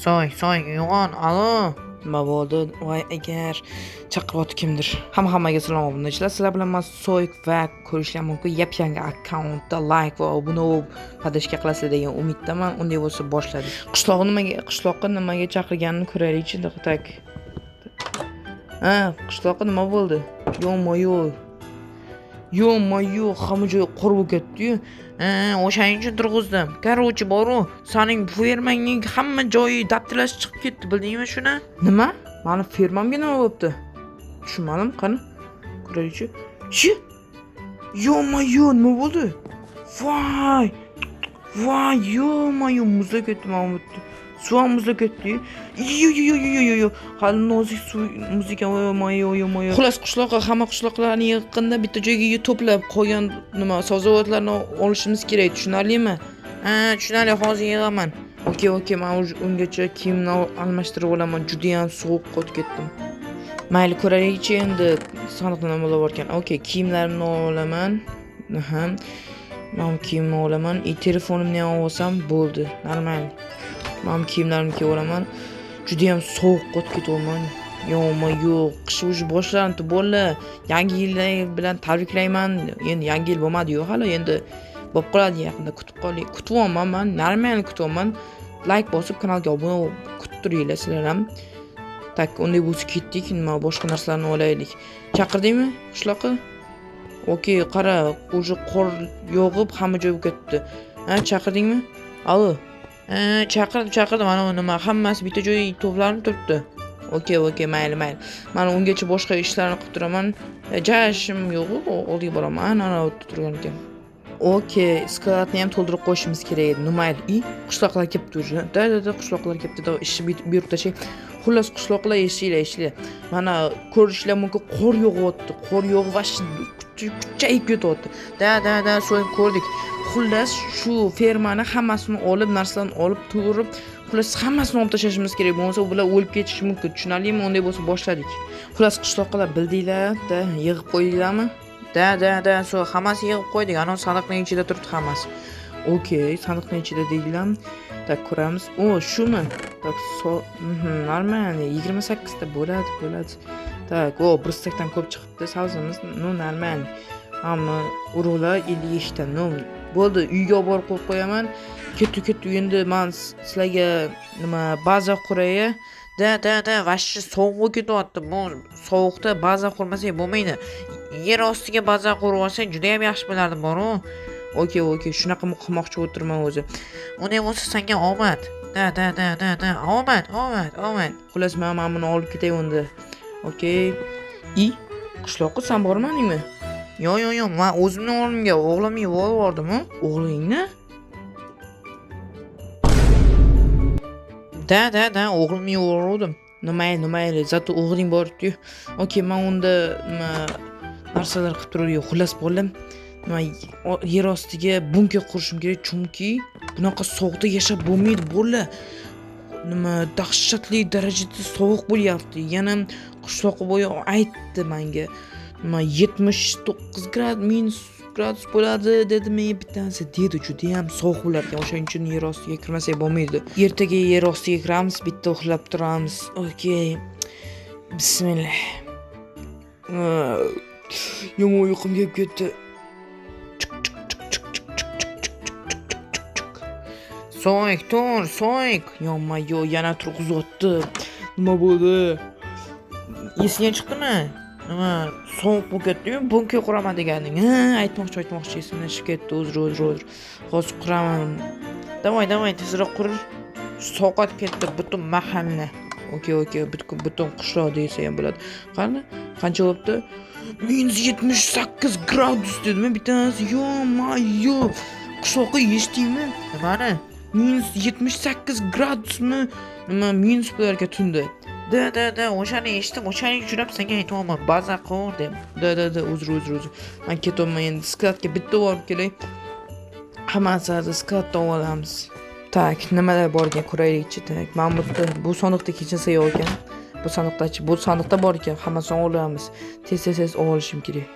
Soy, soy, uyg'on, alo. Nima bo'ldi? Voy agar chaqiryapti kimdir. Hammaga salom obunachilar. Sizlar bilan men Soyk va ko'rishlar mumkin. Yap-yangi akkauntda like va obuna bo'lib podeshka qilasizlar degan umiddaman. Unday bo'lsa boshladik. Qishloqqa nimaga chaqirganini ko'raylikchi. Tak. Ha, qishloqqa nima bo'ldi? Yo'q-ma-yo'q. Yo'q-ma-yo'q, hamma joy qor bo'lib ketdi-yu. Ha, o'shaning uchun turg'izdim. Короче, boru, saning fermangning hamma joyi dabdalasi chiqib ketdi, bildingmi shuni? Nima? Mani fermamga nima bo'libdi? Tushunmadim, qani? Ko'raylikchi. Shi! Yo'q-ma-yo'q, nima bo'ldi? Voy! Voy, yo'q-ma-yo'q, muzlab ketdi mana bu yerda. Suv ham muzlab ketdi. Yo yo yo yo yo yo. Hali nozik suv muz ekan. Voy, yo yo yo. Xullas, qishloqqa hamma qishloqlarni yaqinda bitta joyga to'plab qolgan nima sabzavotlarni olishimiz kerak, tushunarlimi? Ha, tushunarli, hozir yig'aman. Okey, okey, men ungacha kiyimni almashtirib olaman. Juda ham sovuq qotib ketdim. Mayli, ko'raylikchi endi sandiqda nimalar bor ekan. Okey, kiyimlarimni olaman. Aha. Men kiyimni olaman. И telefonimni ham olsam bo'ldi. Normal. Men kiyimlarimni kiyib olaman. Juda ham sovuq qotib ketyapman. Yo'qma, yo'q. Qish уже boshlandi, bo'ldi. Yangi yil bilan tabriklayman. Endi yangi yil bo'lmadi-yu hali, endi bo'lib qoladi yaqinda, kutib qoling. Kutyapman men, normal kutyapman. Like bosib kanalga obuna bo'lib kutib turinglar sizlar ham. Tak, unday bo'lsa ketdik, nima boshqa narsalarni olaylik. Chaqirdingmi qishloqqa? Okey, qara, уже qor yog'ib hamma joy bo'lib ketdi. Ha, chaqirdingmi? Alo. Ha, chaqirdim, chaqirdim. Mana nima, hammasi bitta joyga to'planib turibdi. Okey, okey, mayli, mayli. Men ungacha boshqa ishlarni qilib turaman. Ja ishim yo'q, oldiga boraman. Ana, ana u yerda turgan ekan. Okey, skladni ham to'ldirib qo'yishimiz kerak edi. Ну mayli. И qishloqlar kelibdi уже. Да, да, да, qishloqlar kelibdi. Да, ishni buyurib tashlay. Xullas, qishloqlar eshinglar, eshinglar. Mana ko'rishlar mumkin, qor yog'yapti. Qor yog'ib vashi kuchayib ketyapti. Да, да, да, so'ng ko'rdik. Xullas, shu fermani hammasini olib, narsalarni olib turib, xullas hammasini olib tashlashimiz kerak. Bo'lmasa bular o'lib ketishi mumkin. Tushunarlimi? Unday bo'lsa boshladik. Xullas, qishloqlar bildinglar, da, yig'ib qo'ydinglarmi? Да, да, да, so hammasi yig'ib qo'ydik. Ana sandiqning ichida turibdi hammasi. Okey, sandiqning ichida deydilar. Так, ko'ramiz. O, shumi? Так, so, нормально. 28 ta bo'ladi, bo'ladi. Так, o, bir stakdan ko'p chiqibdi sabzimiz. Ну, нормально. Hamma urug'lar 52 ta. Ну, bo'ldi, uyga olib borib qo'yib qo'yaman. Ketdi, ketdi. Endi men sizlarga nima baza quray. Да, да, да, vashi sovuq bo'lib ketyapti. Bu sovuqda baza qurmasak bo'lmaydi. Yer ostiga baza qurib olsang juda ham yaxshi bo'lardi, boru. Okey, okey, shunaqa qilmoqchi o'tirman o'zi. Unday bo'lsa senga omad. Да, да, да, да, да, omad, omad, omad. Xullas, men mana buni olib ketay unda. Okey. И qishloqqa sen bormadingmi? Yo'q, yo'q, yo'q, men o'zimni o'rnimga o'g'limni yuborib yubordim-u. O'g'lingni? Да, да, да, o'g'limni yubordim. Nima, nima, zato o'g'ling boribdi-yu. Okey, men unda nima narsalar qilib turib, xullas bolam, nima yer ostiga bunker qurishim kerak, chunki bunaqa sovuqda yashab bo'lmaydi, bola. Nima dahshatli darajada sovuq bo'lyapti. Yana qishloq bo'yi aytdi menga. Nima 79 gradus minus gradus bo'ladi dedimi bittasi dedi, juda ham sovuq bo'lar ekan. O'shaning uchun yer ostiga kirmasak bo'lmaydi. Ertaga yer ostiga kiramiz, bitta uxlab turamiz. Okey. Bismillah. Yomon uyqum kelib ketdi. Soyk, tur, soyk. Yonma, yo, yana turg'izyapti. Nima bo'ldi? Esingga chiqdimi? Nima sovuq bo'lib ketdi-yu, bunker quraman deganding. Ha, aytmoqchi, aytmoqchi, esimdan chiqib ketdi. Uzr, uzr, uzr. Hozir quraman. Давай, давай, tezroq qur. Sovqotib ketdi butun mahalla. Okey, okey, butun qishloq desa ham bo'ladi. Qani, qancha bo'libdi? Minus 78 gradus dedimi bittasi? Yo-ma-yo. Qishloqqa eshitdingmi? Nimani? Minus 78 gradusmi? Nima minus bo'lar ekan tunda? Да, да, да, o'shani eshitdim, o'shaning uchun ham senga aytyapman, baza qur deb. Да, да, да, uzr, uzr, uzr. Men ketyapman endi, skladga bitta borib kelay. Hammasini skladdan olamiz. Tak, nimalar bor ekan ko'raylikchi. Tak, mana bu yerda bu sandiqda hech narsa yo'q ekan. Bu sandiqdachi, bu sandiqda bor ekan, hammasini olamiz. Tez, tez, tez olishim kerak.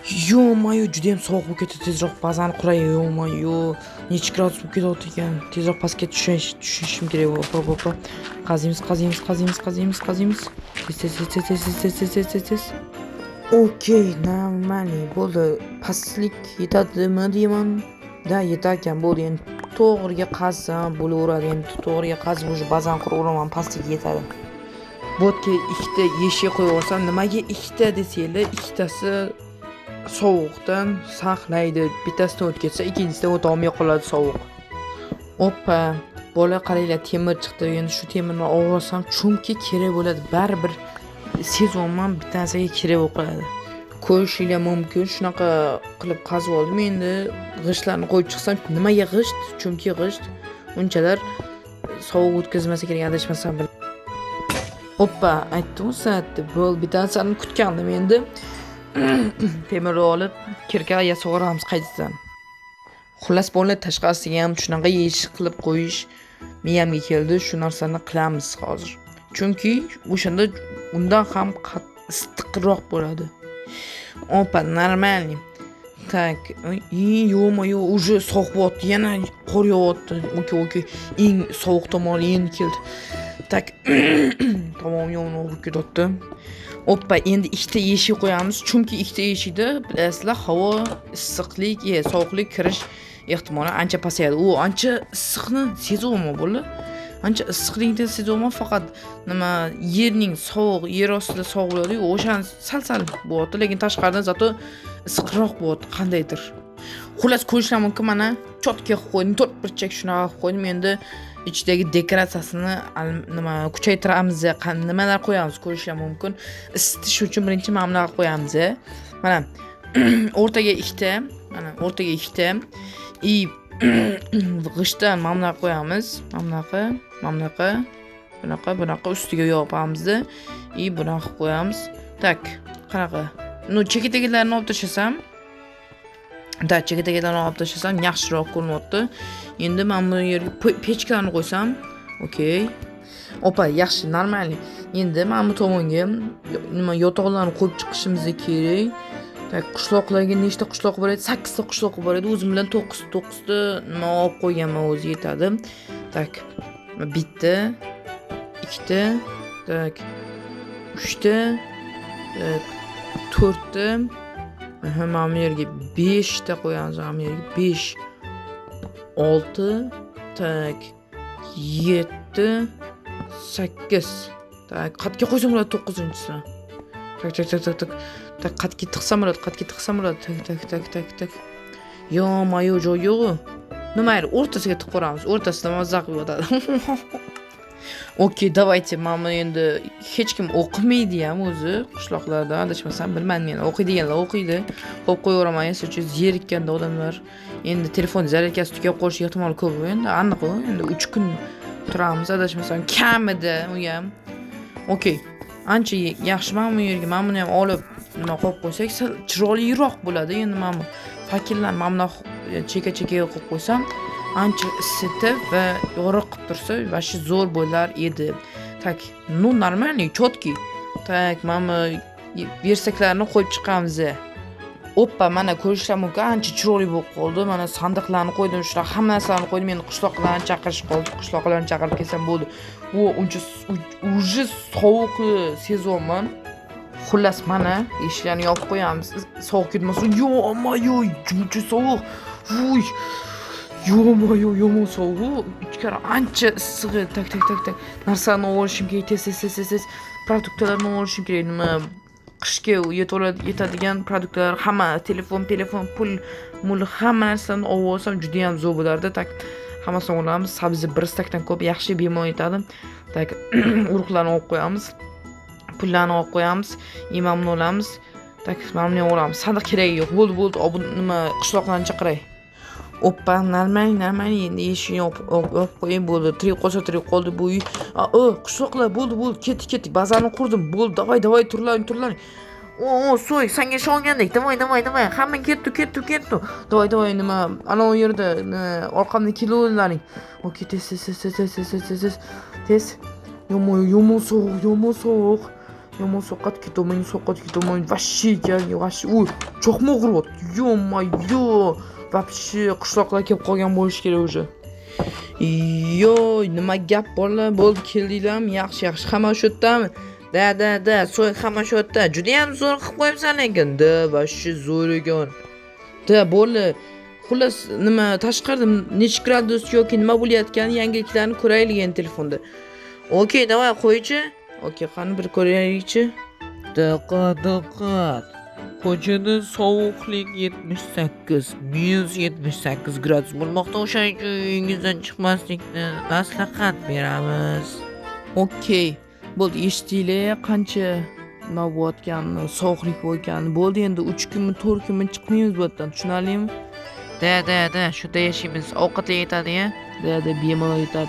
Ё-моё, juda ham sovuq bo'lib ketdi. Tezroq bazani quray. Ё-моё, necha gradus bo'lib ketyapti ekan? Tezroq pastga tushishim kerak. Opa, opa. Qaziymiz, qaziymiz, qaziymiz, qaziymiz, qaziymiz. Tez, tez, tez, tez, tez, tez, tez, tez, tez, tez. Okey, нормальный bo'ldi. Pastlik yetadimi deyman. Да, yetar ekan, bo'ldi. Endi to'g'riga qazsam bo'laveradi. Endi to'g'riga qazib, уже bazani quraveraman, pastlik yetadi. Bu yerga ikkita eshik qo'yib yuborsam, nimaga ikkita desanglar, ikkitasi sovuqdan saqlaydi. Bittasidan o'tib ketsa, ikkinchisidan o'ta olmay qoladi sovuq. Oppa, bola, qaranglar, temir chiqdi. Endi shu temirni olib olsam, chunki kerak bo'ladi. Baribir sezyapman, bitta narsaga kerak bo'lib qoladi. Ko'rishinglar mumkin, shunaqa qilib qazib oldim. Endi g'ishtlarni qo'yib chiqsam, nimaga g'isht? Chunki g'isht unchalar sovuq o'tkazmasa kerak, adashmasam. Oppa, aytdim san'atni. Bo'ldi, bitta narsani kutgandim endi. Temirni olib, кирка yasab yuboramiz qaytadan. Xullas, bolalar, tashqarisiga ham shunaqa eshik qilib qo'yish miyamga keldi. Shu narsani qilamiz hozir. Chunki o'shanda undan ham issiqroq bo'ladi. Опа, нормальный. Так, ё-моё, уже sovuq bo'lyapti, yana qor yog'yapti. Okey. Eng sovuq tomoni endi keldi. Так, tomog'im yomon og'rib ketyapti. Oppa, endi ikkita eshik qo'yamiz, chunki ikkita eshikda, bilasizlar, havo issiqlik, sovuqlik kirish ehtimoli ancha pasayadi. U ancha issiqni sezyapman, bolalar. Ancha issiqlikni sezyapman, faqat nima, yerning sovuq, yer ostida sovuq bo'ladi-yu, o'shani sal-sal bo'lyapti, lekin tashqaridan зато issiqroq bo'lyapti qandaydir. Xullas, ko'rishlar mumkin, mana чётко qilib qo'ydim, to'rt burchak shunaqa qilib qo'ydim. Endi ichidagi dekoratsiyasini nima, kuchaytiramiz, nimalar qo'yamiz, ko'rishlar mumkin. Isitish uchun birinchi mana bunaqa qo'yamiz. Mana o'rtaga ikkita, mana o'rtaga ikkita и g'ishtdan mana bunaqa qo'yamiz. Mana bunaqa, mana bunaqa, bunaqa, bunaqa ustiga yopamizda и bunaqa qilib qo'yamiz. Так, qanaqa? Ну, chekadagilarni olib tashlasam, да, chekadagilarni olib tashlasam, yaxshiroq ko'rinyapti. Endi mana bu yerga pechkani qo'ysam, okey. Opa, yaxshi, нормальный. Endi mana bu tomonga nima, yotoqlarni qo'yib chiqishimiz kerak. Так, qishloqlarga nechta qishloq bor edi? 8 ta qishloq bor edi. O'zim bilan 9 9 ta nima olib qo'yganman, o'zi yetadi. Так, bitta, ikkita, так, uchta, так, to'rtta. Aha, mana bu yerga 5 ta qo'yamiz, mana bu yerga 5, 6, так, 7, 8. Так, qayerga qo'ysam bo'ladi 9-chisini? Так, так, так, так, так. Так, qayerga tiqsam bo'ladi, qayerga tiqsam bo'ladi? Так, так, так, так, так. Ё-моё, joy yo'q-u. Nima, mayli, o'rtasiga tiqib ko'ramiz. O'rtasida mazza qilib yotadi. Okey, давайте, mana buni endi hech kim o'qimaydi ham o'zi qishloqlarda, adashmasam, bilmadim, men o'qiydiganlar o'qiydi. Qo'yib qo'yaveraman, если zerikkanda odamlar. Endi telefon zaryadkasi tugab qolishi ehtimoli ko'p endi, aniq u. Endi 3 kun turamiz, adashmasam, kamida u ham. Okey. Ancha yaxshi. Mana bu yerga mana buni ham olib, nima, qo'yib qo'ysak, sal chiroyliroq bo'ladi. Endi mana bu fakellarni mana bunaqa chekka-chekkaga qo'yib qo'ysam, ancha isitib va yorug' qilib tursa, вообще zo'r bo'lar edi. Так, ну, нормальный, четкий. Так, mana bu versaklarni qo'yib chiqamiz. Oppa, mana ko'rishlar mumkin, ancha chiroyli bo'lib qoldi. Mana sandiqlarni qo'ydim, shunaqa hamma narsalarni qo'ydim. Endi qishloqlarni chaqirish qoldi. Qishloqlarni chaqirib kelsam bo'ldi. U uncha уже sovuqni sezyapman. Xullas, mana eshiklarni yopib qo'yamiz. Sovuq ketmasin. Ё-моё, buncha sovuq. Vuy. Ё-моё, yomon sovuq. Ichkari ancha issiq. Так, так, так, так. Narsani olishim kerak, tez, tez, tez, tez, tez. Produktlarni olishim kerak. Nima, qishga yetadigan produktlar, hamma telefon, pul, mul, hamma narsani olib olsam, juda ham zo'r bo'lardi. Так, hammasini olamiz. Sabzi bir stakdan ko'p, yaxshi, bemalol yetadi. Так, urug'larni olib qo'yamiz. Pullarni olib qo'yamiz. Imamni olamiz. Так, mana buni ham olamiz. Sandiq keragi yo'q. Bo'ldi, bo'ldi. Obun nima, qishloqlarni chaqiray. Oppa, нормально, нормально. Endi eshikni yopib qo'ying, bo'ldi. Tirik qolsa, tirik qoldi bu uy. O, qishloqlar, bo'ldi, bo'ldi. Ketdik, ketdik. Bazani qurdim. Bo'ldi, давай, давай, turlaring, turlaring. O, so'y, senga ishongandek. Давай, давай, давай. Hamma ketdi, ketdi, ketdi. Давай, давай, nima, ana u yerda orqamdan kelaverlaring. Okey, tez, tez, tez, tez, tez, tez, tez, tez. Tez. Yomon, yomon sovuq, yomon sovuq. Yomon sovqotib ketaman, sovqotib ketaman. Вообще ekan, вообще. Uy, chaqmoq uryapti. Ё-моё. Вообще qishloqlar kelib qolgan bo'lishi kerak уже. Yo'y, nima gap, bolalar? Bo'ldi, keldinglarmi? Yaxshi, yaxshi. Hamma shu yerdami? Да, да, да, so'ng hamma shu yerda. Judayam zo'r qilib qo'yibsan lekin. Да, вообще zo'r ekan. Да, bo'ldi. Xullas, nima, tashqarida necha gradus yoki nima bo'layotgani, yangiliklarni ko'raylik endi telefonda. Okey, давай qo'ychi. Okey, qani, bir ko'raylikchi. Diqqat, diqqat. Ko'chada sovuqlik 78, -78 gradus bo'lmoqda. O'shaning uchun uyingizdan chiqmaslikni maslahat beramiz. Okey. Bo'ldi, eshitdinglar qancha nima bo'layotganini, sovuqlik bo'lganini. Bo'ldi, endi 3 kunmi, 4 kunmi chiqmaymiz bu yerdan, tushunarlimi? Да, да, да, shunda yashaymiz. Ovqatlar yetadi, ya? Да, да, bemalol yetadi.